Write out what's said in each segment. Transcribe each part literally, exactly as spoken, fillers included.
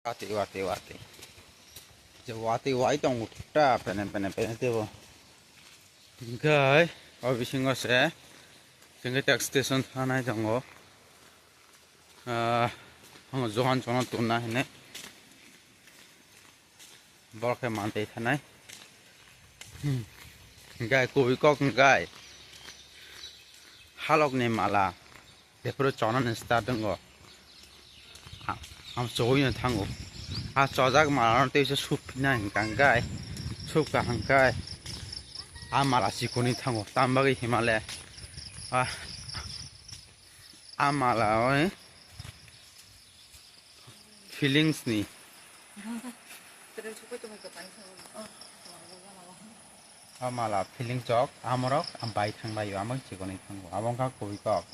Watwi, watwi, watwi. Je watwi wai tongo ta pene, pene, pene tebo. Hingkai o bisingo se, hingke tax station thanai tongo. Ah, ang johan johan tunna hine. Borok khe mantwi thanai. Hmm. Hingkai kubui kok hingkai. Halokni mala. Jephuru chonani start wngo. A-, ang chowino thango. A chojak malano tei se suk phina hingka hingkai. Suk kaham kai. A mala chikoni thango. Tam bagwi himale. A, a mala oi. Feelings ni. O mala feeling chok, amorok, am bai thang bai, amang chikoni thango, abo wngkha kubui kok.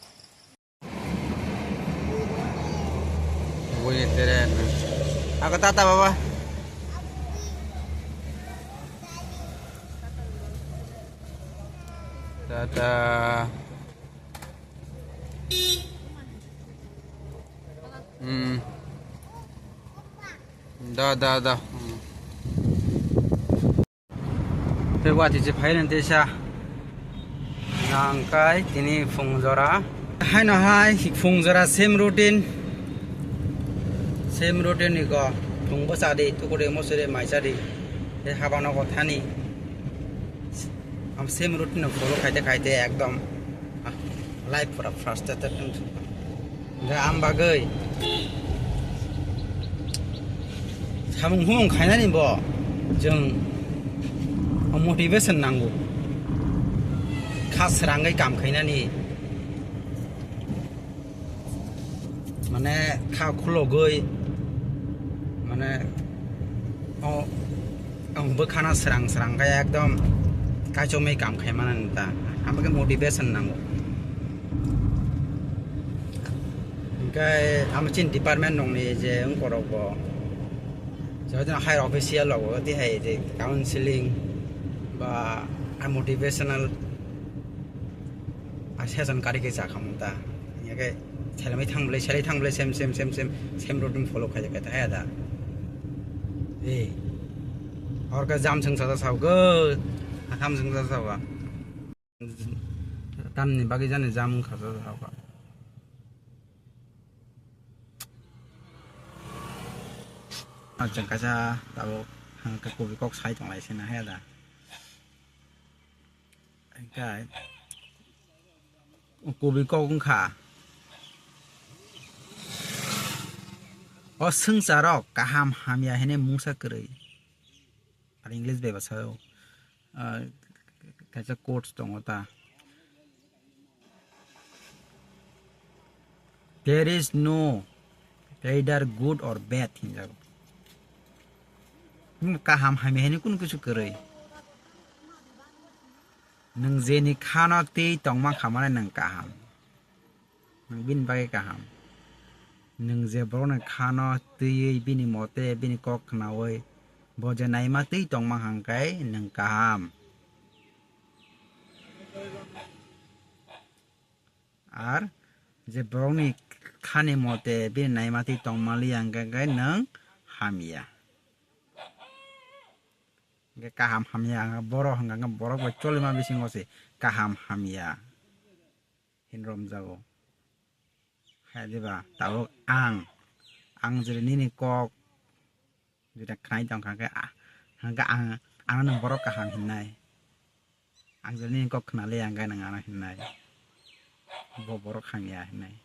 Bui tere. Ako tata baba. Tata. Hmm. Da, da, da. Hmm. Tei watwi se phai rwng tei sa. Nangkai tini phung jora. Haino hai phung jora same routine. Same routine ni go. Phung bwsa di, tuku di, musu di, mai cha di. Tei haba nogo thani. Am same routine no follow khaite khaite ekdom, ah, life pura frustrated wng thung. Hingke ang bagwi samung humung khainani bo chwng motivation nango. Kha srangwi kam khainani. Mane kha khulogwi, mane o, ang bwkhano srang srang khe ekdom kaichomwi kam khai mano ta. Amo khe motivation nango. Hingke amo chini department rokni je wngkorok bo, je higher official rok bo tei hai je counseling ba motivational a session kari khe cha khamung ta. Hingke selai thang bwlai, selai thang bwlai, same, same, same, same, same routine follow khaijak khe ta haya da. Eh. Hor khe jam sung sa sa sao go. Akham sung sa sa sao ba. Tamni bagwi jani jam wng kha sa sa sao ba. Ang chwng kaisa tabuk hang khe kubui kok sai tong lai se na haya da. Hingke kubui kok wngkha. O swngcharo kaham hamya hwnwi mungsa kwrwi. Ar English bai bwsao, ah, kaisa quotes tongo ta. There is no either good or bad hinjago. Nung kaham hamya hwnwi kunu kisu kwrwi. Nung jeni khano twi tongma kha mane nung kaham. Nung bini bagwi kaham. Nung je borokni khano twiwi bini mote bini kok khnaui bo je naima twi tongma hangkai nung kaham. Ar je borokni khani mote bini naima twi tongmali hingka khe nwng hamya. Hingke kaham hamya hingke borok hingka khe borok bai cholima bisingo se kaham hamya hinwi romjago. Hai diba tabuk ang, ang jere nini kok Jeta khnai tong kha khe, ah, hwnkhe ang, ano nung borok kaham hinnai. Ang jani kok khnale ang khe nung ano hinnai. Bo borok hamya hinnai.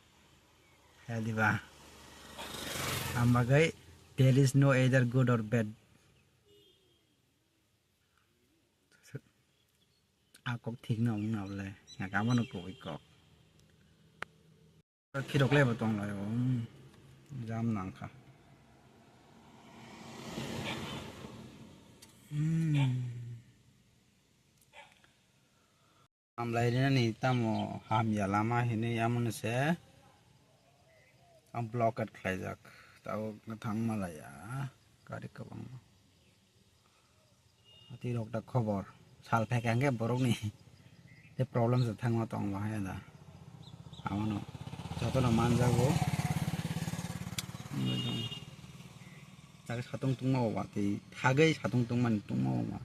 Hel diba? Ang bagwi there is no either good or bad. A kok thik no wng na le. Hwnkhe abono kubui kok. Khirok lebo tong lai o, hmm, jam nang kha. Hmm. Hamlai rinani tamo hamya lama hinwi amoni se ang blockade khlaijak. Tabuk thang malaya gari kwbangma. Twi rok da khobor sal phaikha hwnkhe borokni tei problem se thangma tong bahai da. Abono jotono manjago. Thagwi satung tungma o watwi, thagwi satung tungmani tungma o ma.